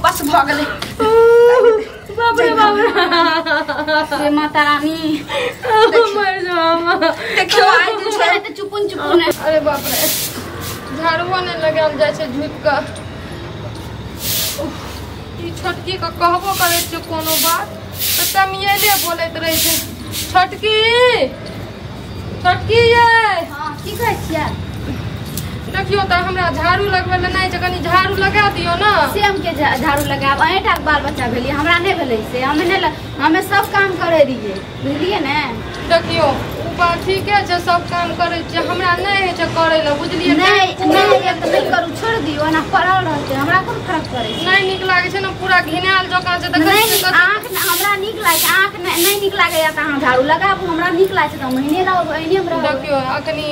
बस भ गेलै। बाप रे बाप रे, माता रानी मर जाओ। देखियो आइ जे छै तऽ चुपुन चुपुन। अरे बाप रे, झाड़ुओ नहि लगायल जाइ छै झुकि कऽ। ई छोटकी के कहबो करै छियै कोनो बात तऽ तमियले बोलैत रहै छै। छोटकी, छोटकी ये। हँ, की कहै छियै? देखियौ तऽ हमरा झाड़ू लगबै लए नहि छै, कनि झाड़ू लगा दियौ ने। से हम के झाड़ू लगायब? अहींटा के बाल बच्चा भेलियै, हमरा नहि भेलै से हमे नहि हमे सब काम करै रहियै, बुझलियै ने? देखियौ ओ बात ठीके छै, सब काम करै छियै, हमरा नहि होइ छै करै लए, बुझलियै? नहि नहि होइए तऽ नहि करू, छोड़ि दियौ, एना पड़ल रहतै, हमरा कोन फरक पड़ै छै? नहि नीक लागै छै ने, पूरा घिनायल जकाँ छै। देखै नहि छियै कते। अहाँके हमरा नीक लागै छै, अहाँके नहि नीक लागैया तऽ अहाँ झाड़ू लगाबू, हमरा नीक लागै छै तऽ हम एहने रहब, एहने हम रहब। देखियौ अखनी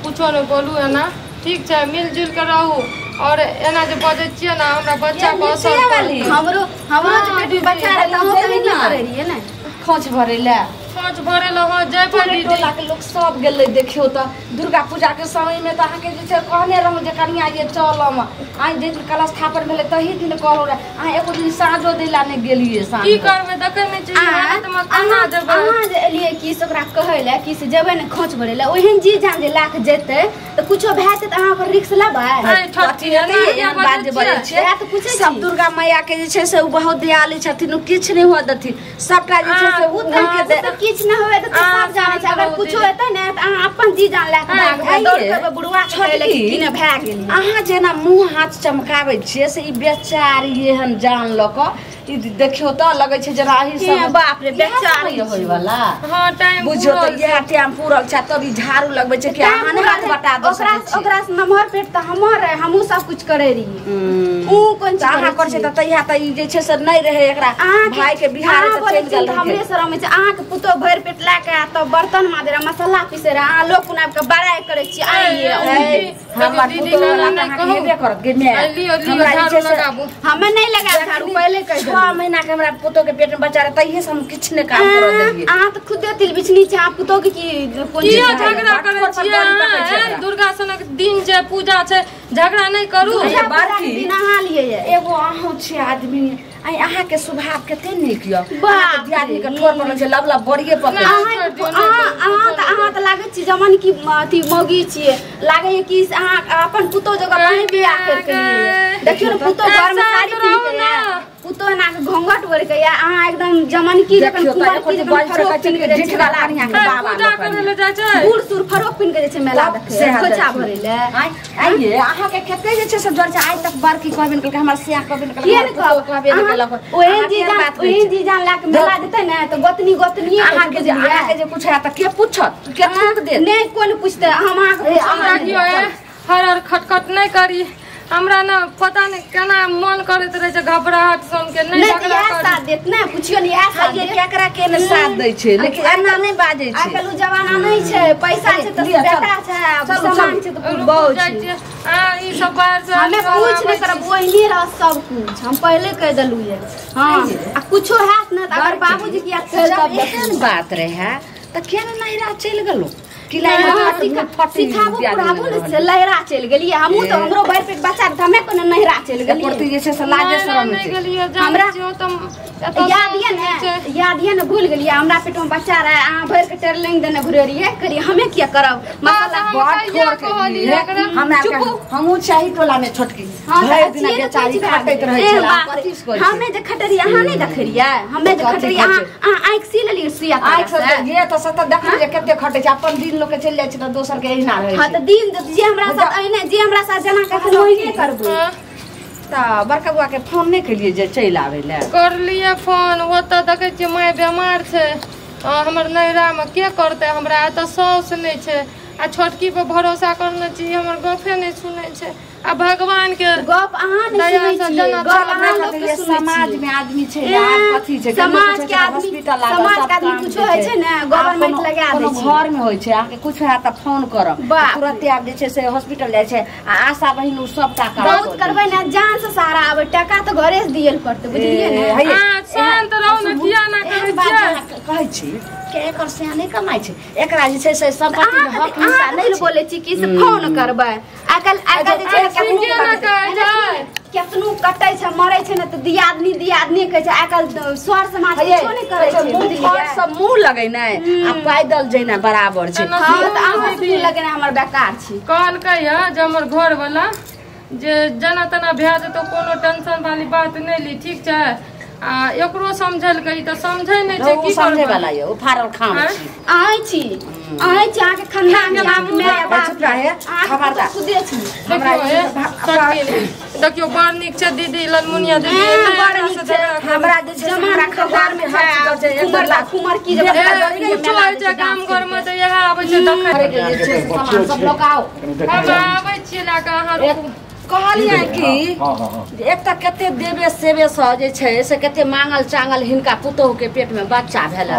कुछो नहि बोलू, एना ठीक छै, मिलजुल के रहू। और एना जे बजै छियै ने, हमरा बच्चा पर असर वाली। पड़तै। हमरो हमरो जे हँ, पेट में बच्चा रहै तऽ अहूँ दीदी, तऽ एहने ने। करै रहियै ने? खोंच भरै लए। खोंच भरै लए, हँ, जेबै पूरे दीदी। टोला के लोक सब गेलै। देखियौ तऽ दुर्गा पूजा के समय में तऽ अहाँके जे छै कहने रहौं जे कनिया ये चलम। आइ जे दिन कलशस्थापन भेलै तही दिन कहलहुँ रहे, अहाँ एको दिन साँझो दै लए नहि गेलियै साँझ। की करबै, देखै नहि छियै हालत मे, केना जेबै? अहाँ जे एलियै की से ओकरा कहै लए कि से जेबै ने खोंच भरै लए, ओहन जी जान जे लए कऽ जेतै तऽ कुछो भए जेतै तऽ अहाँ ओकर रिक्स लेबै? ऐ छोटकी, कथी एना हेतै? किया एहन बात जे बजै बजै छियै? सएह तऽ पूछै छियै? सब छी। दुर्गा मैया के जे छै से ओ बहुत दयालु छथिन, ओ किछु नहि हुअ देथिन, सबटा जे छै से ओ तऽ हुनके ओ तऽ किछु नहि हुए तऽ अहाँ सब जानै छै। शान्त अगर रहू कुछो दीदी। हेतै ने तऽ अहाँ अपन जी जान लए कऽ भागबै, दौड़ करबै बुढ़वा के कहै लए कि छोटकी, की ने भए गेलै। अहाँ जेना मुँह हाथ चमकाबै छियै से ई बेचारी एहन जान लऽ कऽ ई देखियौ तऽ लगै छै जेना अही हे सब बाप रे, बेचारी होय वाला। हँ, टाइम बुझियौ तऽ पूरल इएह टाइम पूरल छै तब ई झाड़ू लगबै छै कि अहाँ नहि हाथ बटा दऽ ओकरा सकै छियै? ओकरा से नमहर पेट तऽ हमर रहै, हमहूँ सब कुछ करै रहियै। ऊ कोन तऽ चीज अहाँ करै करै छै छियै? तऽ तहिया तऽ ई जे छै से नहि रहै एकरा अहाँके भाई के बिहार अहाँ से बोलै चलि छियै गेल तऽ हमरे रहै। शरम होइ छै। अहाँके पुतोह भरि पेट लए कऽ आयत तब बर्तन माजै रहै, मसाला पीसै रहै, अहाँ लोक कोन आबि कऽ बड़ाइ करै छियै आइये। दीदी, हमर दीदी, पुतोह एना वाला तऽ नहि अहाँके कहू। हेबे करत गे माय। आ लियौ, लियौ, हमरा जे झाड़ू छै से लगाबू। हमे नहि लगायब झाड़ू, पहिले कहि 6 देलहुँ। महीना के हमरा पुतोह के पेट में बच्चा रहै तहिये से हम किछु नहि काम करऽ देलियै। अहाँ तऽ खुदे तिल बिछनी छै, अहाँ पुतोह के की कोन चीज किया भए झगड़ा बात करै पर छियै बड़ी पकड़ै अहाँ? छै ऐ, एकरा। दुर्गा सनक दिन छै, पूजा छै, झगड़ा नहि करू। पूजा पूजा के बड़की। दिन अहाँ लिए ये। एगो अहूँ छी आदमी, आइ अहाँके स्वभाव कते नीक यऽ। बाप अहाँके दियादनी के रे। ठोर पर छै लब लब बड़िए पकड़ै नहि। छै। अहाँ छोड़ि दियौ, नहि अहाँ करू, अहाँ कुछो तऽ अहाँ तऽ लागै छी जमन की अथी मौगी छियै, लागैए कि से अहाँ अपन पुतोह जगह पानि बियाह करि के लिए। देखियौ ने पुतोह घर में साड़ी रहू पिन्ह के ने। ये, पुतोह एना के घोंघट ओढ़ि के ये, अहाँ एकदम जमन की जखन देखियौ तऽ कुंवर एको की चीज जखन बाजि फरोक सकै छै पिन्ह कि के जाइ छै ढिठगर मेला कनिया के देखै। बाबा पूजा लोकनि। करै लए जाइ छै। बूढ़ सूढ़ फरोक पिन्ह के जाइ छै मेला तब देखै, सएह खोइछा देखियौ। भरै लए। आइ आइये अहाँके कते जे छै से जर छै आइ तक बड़की कहबे नहि केलकै, हमर सिया कहबे नहि केलकै, किया हमर ने पुतोह कहब? कहबे नहि अहाँ केलक। ओहन अहाँ जी केहन जान बात कहै ओहन छी? जी जान लए कऽ मेला जेतै ने तऽ गोतनी गोतनीये कहै छै, अहाँके जे बुझलियै? अहाँके जे कुछ हैत तऽ के पूछत, के थूक देत? नहि कोन पूछतै, हम अहाँके ए, पूछब अहाँ नहि। देखियौ ए, हर हर खटखट नहि करी। हमरा ने पता नहि केना मन करैत रहै छै घबराहट सन के, नहि नहि तऽ झगड़ा इएह करी। साथ देत ने, पुछियौ ने इएह साथ ये देत। केकरा के ने साथ दै छै, लेकिन एना नहि बाजै आइ छै। काल्हि उ जमाना नहि छै, पैसा छै तऽ लिअ, चलू। बेटा छै, आब चलू, सामान चलू। छै तऽ रुकू, बहु जाइ छै। छियै। आ ई सब बाहर से हमे आबि पूछ नहि छी। करब, ओहिने रहत सब कुछ, हम पहिले कहि देलहुँ ये। हँ, आ कुछो हैत ने तऽ अगर बाबूजी के याद करि जब तब एहन बात रहै तऽ किया ने नैहरा चलि गेलहुँ? कि अहाँ फटी सिखाबू दियादनी पढ़ाबू लग ने रहल। से लहरा चलि गेलियै हमहूँ तऽ, हमरो भरि पेट बच्चा रहै, तऽ हमे कोनो नैहरा चलि एको रत्ती गेलियै? जे छै से लाजे नैहरा शरम नहि छै। गेलियै, जानै छियै, ओतऽ एतऽ याद ये सब ने छै। याद ये ने, भूल गेलियै? हमरा पेटमे बच्चा रहै, अहाँ भरि के टेरलिंग देने घुरे रहियै, कहलियै हमे किया करब मसाला। हम बड़ कहिया ठोर के कहलियै एकरा? हमरा चुपू। हमहूँ चाही टोला में छोटकी हँ, तऽ भरि दिना छियै ने बेचारी कोन चीज खटैत भए रहै गेलै? छलै, ए, बाप कथी रे, से करै छै? हमे जे खटरियै अहाँ नहि देखै रहियै? हमे जे कथी खटरियै अहाँ खटै? अहाँ आँखि सी लेलियै सुइया आँखि तारा से से? जे तऽ से तऽ देखै जे कते खटै छै, अपन दिन लोक के चलि जाइ छै तऽ दोसर के एहिना रहै हँ छै। तऽ दिन जे हमरा साथ एहने, जे हमरा साथ जेना कखन ओहिने करबै। हँ, तऽ बड़का बौआ के फोन नहि केलियै जे चलि आबै लए? करलियै फोन, ओतऽ देखै छियै माय बेमार छै। आ, हमर नैहरामे के करतै हमरा? एतऽ साउस नहि छै आ छोटकी पर भरोसा करने छी, हमर गपे नहि सुनै छै आ भगवान के गप अहाँ नहि दया सुनै से छियै, जेना गप चल, अहाँ हमरा लोक खातिर के ये सुनै समाज छियै। में आदमी छै ए, यार, कथी छै? समाज के आदमी हॉस्पिटल लागल, समाज सब के आदमी काम कुछो जे होइ छै ने, गवर्नमेंट आ लगा दै कोनो छै। घर में होइ छै, अहाँके कुछ हैत तऽ फोन करब, बाप रे। तुरते आब जे छै से हॉस्पिटल जाइ छै आ आशा बहिन ओ सबटा काम बहुत करबै ने, जान से सहारा आबै, टका तऽ घरे से दियल पड़तै, बुझलियै ने? हे, अहाँ शांत रहू ने किया ना करै छियै कहै छी के एकर से नहि कमाइ छै एकरा जे छै से संपत्ति में हक हिस्सा नहि बोलै छी कि से फोन करबै आकल आकल जे छै केतनो कटै छै मरै छै ने त दियादनी कहै छै आकल स्वर समाज किछो नहि करै छै मुंह सब मुंह लगेनाइ आ पैदल जेना बराबर छै हां त अहाँ मुंह लगेनाइ हमर बेकार छी कहलकै ह जे हमर घर वाला जे जना तना भए जेतौ कोनो टेंशन वाली बात नहि ली ठीक छै आ एकरो समझलकै त समझै नहि छै की समझै वाला यो ओ फारल खाम छी आइ छी आइ छी अहाँ के खानदान के बाप में बाप रहे खबरदार खुदे छी हमरा देखियो बड़ नीक छै दीदी ललमुनिया दीदी बड़ नीक छै हमरा जे छै हमरा खानदान में हर चीज छै कुमर ला कुमर की जे कुछो होइ छै गाम घर में त इएह आबै छै देखै के जे छै सामान सब लऽ आओ हम आबै छियै लए कऽ अहाँ रुकू कहलियै कि एक त कते देवे सेवे सँ जे छै से कते मांगल चांगल हिनका पुतोह के पेट में बच्चा भेल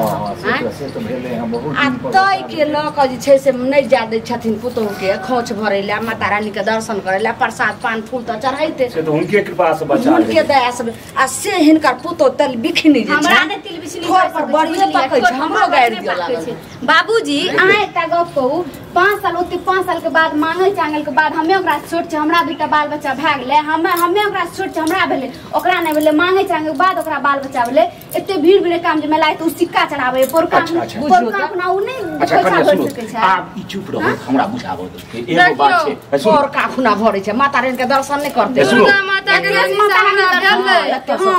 से त भेलै हम बहुत आ तै के लऽ कऽ जे छै से नहि जा दै छथिन पुतोह के खोंच भरै लए माता रानी के दर्शन करै लए प्रसाद पान फूल तऽ चढ़ैते से तऽ हुनके कृपा से बचा हुनके दया से आ से हिनकर पुतोह तल बिखनी जे छै हमरा नै तिल बिछनी पर बड़िए पकै छै हमरो गारि दिअ लागल बाबूजी अहाँ एकटा गप कहू 5 साल ओते 5 साल के बाद मांगल चांगल के बाद हमे ओकरा छोट छै हमरा दुटा बाल बच्चा भए गेलै हमे ओकरा छोट छै हमरा भेलै ओकरा नहि भेलै मांगे चांगे के बाद ओकरा बाल बच्चा भेलै एते भीड़ भीड़ काम जे मेला त उ सिक्का चढ़ाबै पोरका पोरका अपना उ नहि अच्छा कनिया सुनू आब ई चुप रहू हमरा बुझाबऽ दे एगो बात छै पोरका खुना भरै छै माता रानी के दर्शन नहि करतै दुर्गा माता के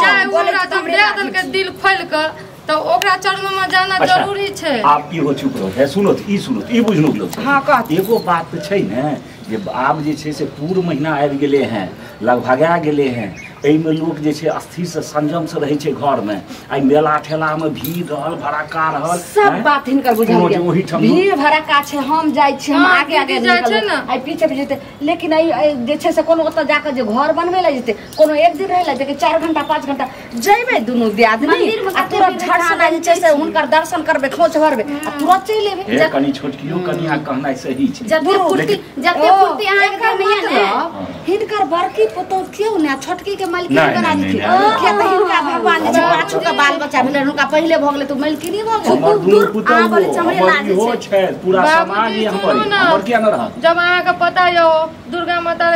चाहे ओकरा जब दे देलकै दिल खोलि कऽ तो ओकरा चरण में जाना जरूरी छै आप इहो चुप रहो है सुनो ई सुनो ई बुझनु लोग हां कह एगो बात त छै ने जे आब जे छै से पूर महीना आबि गेले हैं लगभगा गेले हैं एहिमे लोक जे छै अस्थिर से संयम से रहै छै घर में आ मेला ठेला में भीड़ रहल भड़ाका रहल सब बात हिनकर बुझल गेल भीड़ भड़ाका छै हम जाइ छी हम आगे आगे निकल आ पीछे पीछे जेतै लेकिन एहि जे छै से कोनो ओतऽ जाके जे घर बनबै लए जेतै कोनो एक दिन रहै लए जेतै 4 घंटा 5 घंटा जइबै दुनू दियादनी आ तुरंत झट सना जे छै से हुनकर दर्शन करबै खोंच भरबै आ तुरंत चलि एबै कनी छोटकियो कनिया कहनाइ सही छै जते फुर्ती अहाँ के नहीं है ने हिनकर बड़की पुतोह क्यों ने छोटकी के मालकिन बना देलखिन किया त हिनका भगवान जे छै पाछू के बाल बच्चा भेलै हुनका पहिले भऽ गेलै त मालकिनी भऽ गेलै हमर दुनू पुतोह हमर इहो छै पूरा समाज ही हमर हमर किया न रहत जब अहाँ के पता यो दुर्गा माता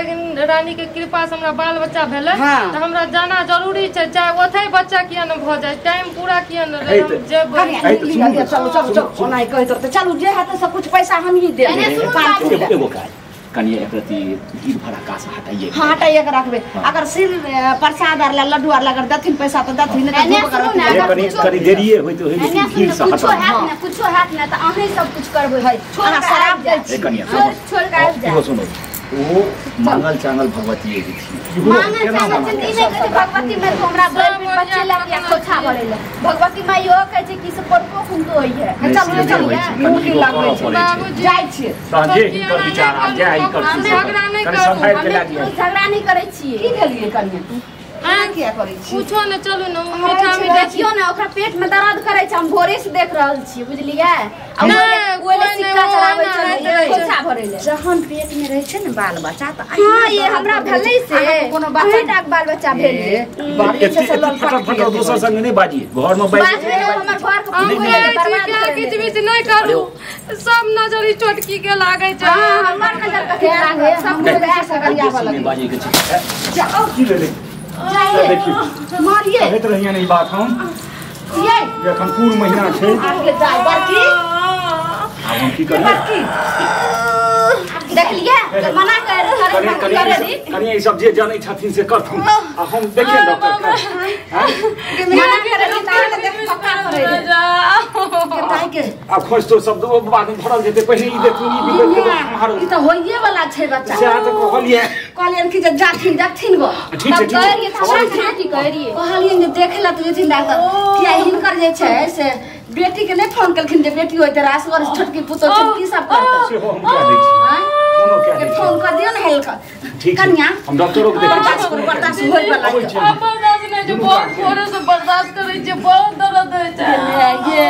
रानी के कृपा से हमरा बाल बच्चा भेलै त हमरा जाना जरूरी छै चाहे ओथै बच्चा किया न भऽ जाय टाइम पूरा किया न रहे हम जेबै चलू चलू चलू ओनाही कहैत रहतै चलू जे हेतै सब कुछ पैसा हम ही देब एगो काज कनिया एक रति भीड़ भड़ाका से हटाइए हां हटाइए के रखबे अगर सिर प्रसाद आर ला लड्डू आर ला अगर दथिन पैसा त दथिन नहीं त कनी कनी देरिए होइत होई लेकिन भीड़ से कुछो हैत ना कुछो हैत ना त अहीं सब कुछ करबै छोड़ शराब दै छी छोड़ के आबि जा इहो सुनो ओ मांगल चांगल भगवती एगो छी मांगल चांगल छै ई नहि कहै छै भगवती में तो हमरा भरि पेट बच्चे लग या खोछा भरै ले भगवती माई इहो कहै छै कि से परको खुंतो होई है चलू चलू मुँह लगबै छै बाबूजी जाइ छियै तहन जे हिनकर विचार आ जाय ई कर झगड़ा नहि करू हम झगड़ा नहि करै छियै की भेलियै कनिया अहाँ किया करै छी कुछो ने चलू ने मीठा मीठा देखियो ने ओकरा पेट में दर्द करै छै हम भोरे से देख रहल छी बुझलियै आ ओले सिक्का चढ़ाबै चलू खोछा भरै ले जहन पेट में रहै छै ने बाल बच्चा त हां ये हमरा भेलै से कोनो बच्चा टा बाल बच्चा भेलै फटक फटक दोसर संग नहि बाजी घर में बाज हमर घर के बर्बाद किच बीच नहि करू सब नजर ई छोटकी के लागै छै हां हमर नजर कथी लागै सब कुछ भए सकलिया वाला बाजी के छै जाओ की भेलै जाइए मारिए कहैत रहियै ने ई बात हम ये एखन पूर महीना छै आगे जाय बड़की आब हम की करियै बड़की देखलियै मना कर कनी कनी ई सब जे जानै छथिन से करथुन आ हम देखियै डॉक्टर के मना करे देख पक्का करे के आब खोज तो सब बाद में भरल जेतै पहिने ई देखू ई बिगड़ के सम्हारो ई त होइए वाला छै बच्चा से त कहलियै कहलियन कि जे जाथिन देखथिन गो ठीक छै ठीक कहलियन जे देखे ला त जेथिन डॉक्टर किया हिनकर जे छै से बेटी के नहीं फोन कलखिन जे बेटी होइते रासगर छोटकी पुतोह छै की सब करतै से हम क्या दै छी कोनो क्या दै छी फोन कर दियो ने हेल्प ठीक कन्या हम डॉक्टरो के देखै छी बर्दाश्त होय वाला छै बर्दाश्त नहीं जो बहुत भोरे से बर्दाश्त करै छै बहुत दर्द होइ छै ये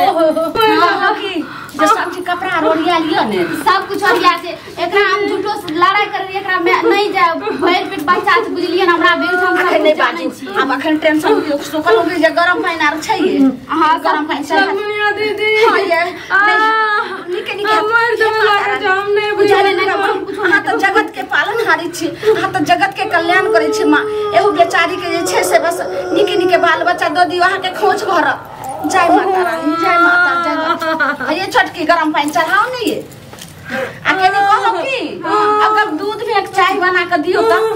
हां की जे सब चीज कपड़ा रोड़िया लियो ने सब कुछ ओरिया छै एकरा हम झूठो से लड़ाई कर एकरा में नहीं जाय भरि पेट बच्चा छै बुझलियै ने हमरा बेल हम अखन नहीं बाजू आ आब अखन टेंशन सोकल हो जे गरम पानि आर छै हां गरम पानि चढ़ा दीदी। हां ये निके निके मर देबे लागे छै, हम नहि बुझले नहि। अहाँ तऽ जगत के पालनहारी छी, अहाँ तऽ जगत के कल्याण करै छी माँ। एहू बेचारी के जे छै से बस निके निके बाल बच्चा दऽ दियौ, अहाँके खोज भरत। जय माता रानी, जय माता, जय माता। ये छोटकी गरम पानि चढ़ाओ ने ये। आ केने कहलहुँ की अगर दूध में एक चाय बना के दियौ तऽ।